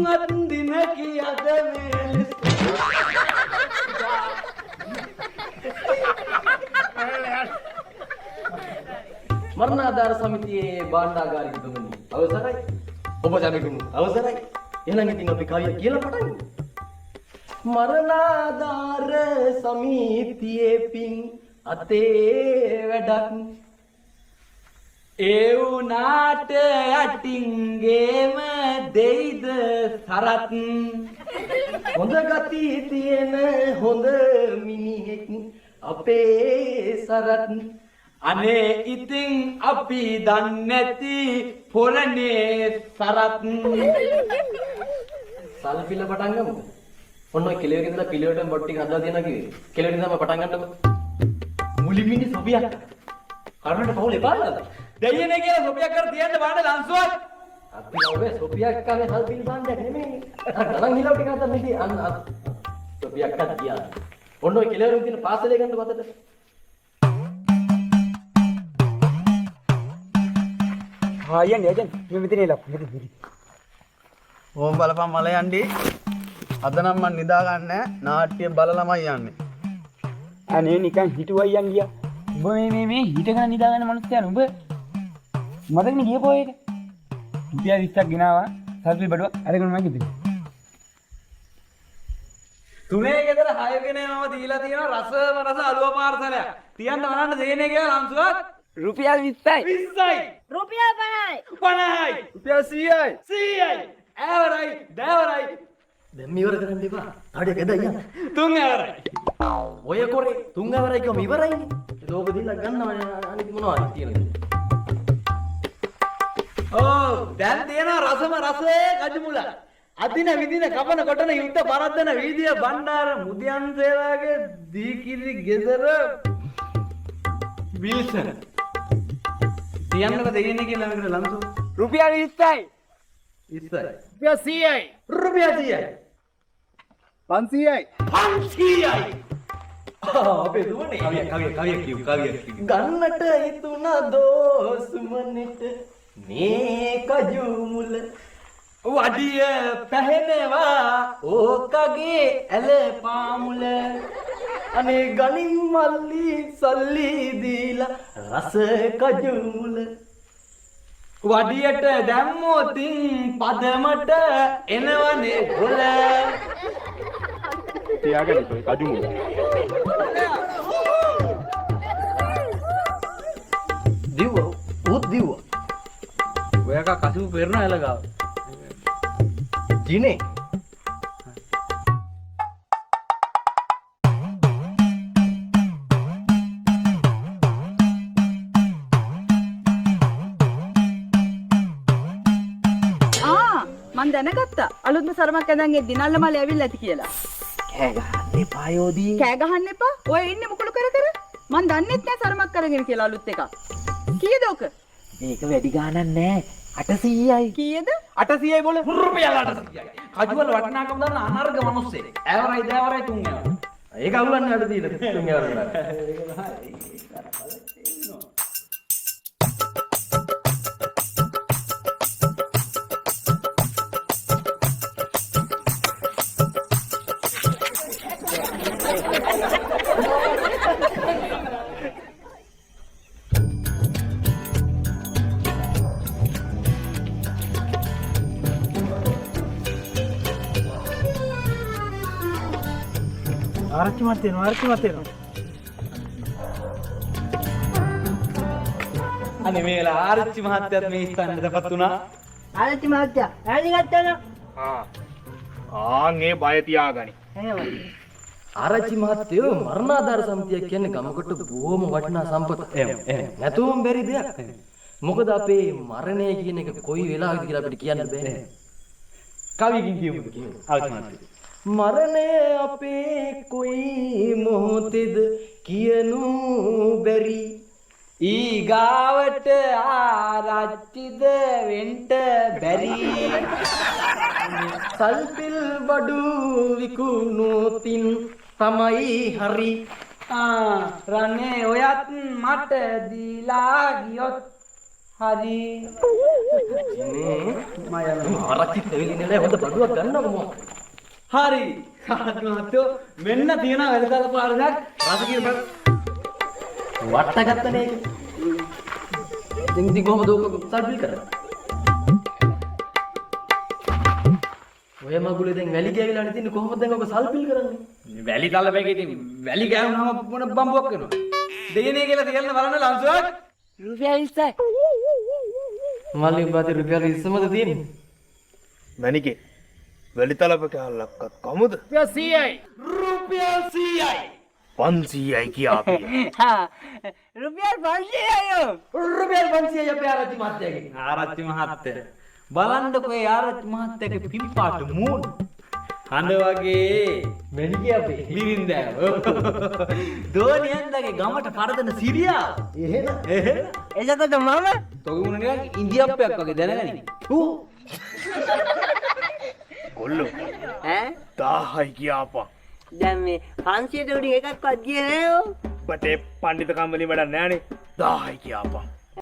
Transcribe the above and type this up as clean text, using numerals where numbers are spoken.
අත් දින කියද මේ ලෙස. මරණාධාර සමිතියේ භාණ්ඩාගාරිකතුමනි, අවසරයි. ඔබ සැමටම අවසරයි. එහෙනම් ඉතින් අපි කවිය කියලා පටන් ගමු. මරණාධාර සමිතියේ පින් අතේ වැඩක්. ඒ වුණාට යටින් ගේම දෙයිද සරත්? හොඳ ගති තියෙන හොඳ මිනිහෙක් අපේ සරත්. අනේ ඉතින් අපි දන්නේ නැති පොරනේ සරත්. සල්පිල පටන් ගමුද? ඔන්න ඔය කෙළවරේ ඉඳලා පිළිවෙලටම බොට් ටික හදලා තියෙනවා කිව්වේ. කෙළවරේ ඉඳන්ම පටන් ගන්නකො. මුලින්ම ඉන්නේ සොබියක්. කරුණට පවුල එපා නේද? දෙයියනේ කියලා සොබියක් කර තියන්න බාන්න ලන්සුවක්. අපි ඔය සොබියක් කන්නේ සල්පිල් බාණ්ඩයක් නෙමෙයි. අර ගණන් හිලව් ටික හදන්න ඉතින් අන්න සොබියක්වත් ගියා. ඔන්න ඔය කෙළවරෙම තියෙන පාසලේ ගන්න වතට. හා යන්නේ යන්නේ මේ මෙතන එලා මෙතන මෙතන. ඕම් බලපන් මල යන්ඩි. අද නම් මං නිදා ගන්න නාට්‍ය බලලමයි යන්නේ. අනේ නිකන් හිටුවයි යන් ගියා. උඹ මේ මේ මේ හිටගෙන නිදාගන්න මනුස්සයා උඹ මතකනේ ගිය පොයේට රුපියල් 20ක් ගෙනාවා සල්පි බඩුවක් අරගෙන මම ගෙදර. තුනේ ගෙදර හය කෙනේ මම දීලා තියෙනවා රසම රස අලුව පාර්සලයක්. තියන්න බලන්න දෙන්නේ කියලා ලන්සුවක්. රුපියල් 20යි. 20යි. රුපියල් 50යි. 50යි. රුපියල් 100යි. 100යි. ඇවරයි දෑවරයි. දැන් ඉවර කරන්න එපා. තව ටිකක් ඇදයි යන්න. තුන් ඇවරයි. ඔය කොරේ තුන් ඇවරයි කිව්වම ඉවරයිනේ. ඒක ඕක දීලා ගන්නවනේ අනිත් මොනවද තියෙනවද? ඔව් දැන් තියෙනවා රසම රසේ කජු මුල. අදින විදින කපන කොටන යුද්ධ පරද්දන වීදිය බණ්ඩාර මුදියන් සේවාගේ දීකිරි ගෙදර විල්සන්. තියන්නකෝ දෙන්නේ කියලා මේකට ලන්සු. රුපියල් 20යි. 20යි. රුපියල් 100යි. රුපියල් 100යි. 500යි. 500යි. අපේ දුවනේ කවියක් කවියක් කවියක් කියු කවියක් කියු. ගන්නට හිතුණා දෝ සුමනෙට මේ කජු මුල. වඩිය පැහෙනවා ඕකගේ ඇල පාමුල. අනේ ගනින් මල්ලි සල්ලි දීලා රස කජු මුල. වඩියට දැම්මොතින් පදමට එනවනේ ගොල. තියාගන්න ඔය කජු මුල. දිව්වා ඌත් දිව්වා. ඔයක කසුබු පෙරන ඇල ගාව. ජිනේ ආ මං දැනගත්තා අලුත්ම සරමක් ඇඳන් එද්දි නල්ල මලේ ඇවිල්ලා ඇති කියලා. කෑ ගහන්න එපා යෝදී. කෑ ගහන්න එපා. ඔය ඉන්නේ මුකුළු කර කර. මං දන්නෙත් නෑ සරමක් අරගෙන කියලා අලුත් එකක්. කීයද ඔක? මේක වැඩි ගාණක් නෑ. 800යි. කීයද? 800යි බොල. රුපියල් 800යි. කජුවල වටිනාකම දන්න අනර්ග මිනිස්සෙක්. ඇවරයි දෑවරයි තුන් ඇවරයි. ඒක අහුලන්නේ අර තියෙන තුන් ඇවරයි. ආරච්චි මහත්තයා එනවා ආරච්චි මහත්තයා එනවා. අනේ මේ වෙලාව ආරච්චි මහත්තයත් මේ ස්ථානෙට දපත් වුණා. ආරච්චි මහත්තයා ඈඳි ගත්තා නෝ. ආ ආන් ඒ බය තියාගනි. එහෙමයි. ආරච්චි මහත්තයෝ මරණාධාර සමිතියක් කියන්නේ ගමකට බොහොම වටිනා සම්පතක්. එහෙම එහෙම. නැතුවම බැරි දෙයක්. මොකද අපේ මරණය කියන එක කොයි වෙලාවෙද කියලා අපිට කියන්න බෑනේ. කවියකින් කියමුද? ආරච්චි මහත්තයා. මරණය අපේ කොයි මොහොතේද කියනු බැරි. ඊගාවට ආරච්චිද වෙන්න බැරි. සල්පිල් බඩු විකුණුතින් තමයි හරි. ආ රනේ ඔයත් මට දීලා ගියොත් හරි. ආරච්චිත් ඇවිල්ලා ඉන්නේ හොඳ බඩුවක් ගන්නකො මොකක්. හරි. ආරච්චි මහත්තයෝ මෙන්න තියෙන වෙළඳාල පාරක් රස කියන බඩ වට ගත්තනේ ඒක. දැන් ඉතින් කොහොමද ඕක සල්පිල් කරන්නේ? ඔය මගුලේ දැන් වැලි ගෑවිලානේ තින්නේ කොහොමද දැන් ඔක සල්පිල් කරන්නේ? වැලි තලපේක ඉතින් වැලි ගෑවුනහම මොන බම්බුවක් වෙනවද? දෙයනේ කියලා තියන්න බලන්න ලන්සුවක්. රුපියල් 20යි. මල්ලි උඹ අතේ රුපියල් 20මද තියෙන්නේ? මැනිකේ වැලි තලප කෑල්ලක්වත් කමුද? රුපියල් 100යි. රුපියල් 100යි. 500යි කියාපිය. හා රුපියල් 500යි. රුපියල් 500යි අපේ ආරච්චි මහත්තයාගේ. ආරච්චි මහත්තයා බලන්නකෝ ඒ ආරච්චි මහත්තයාගේ පින් පාට මූණ. හඳ වගේ මැනිකේ අපේ. බිරින්දෑව. දෝනියන්දගේ ගමට පරදන සිරියාව. එහෙම. එහෙම. එතකොට මම තොගේ මුණ නිකන් ඉන්දියාප්පයක් වගේ දැනගනි. ඌ කොල්ලෝ ඈ 1000යි කියාපන්. දැන් මේ 500ට උඩින් එකක්වත් ගියේ නෑ ඔව්. උඹට ඒ පණ්ඩිතකම් වලින් වැඩක් නෑනේ. 1000යි කියාපන්.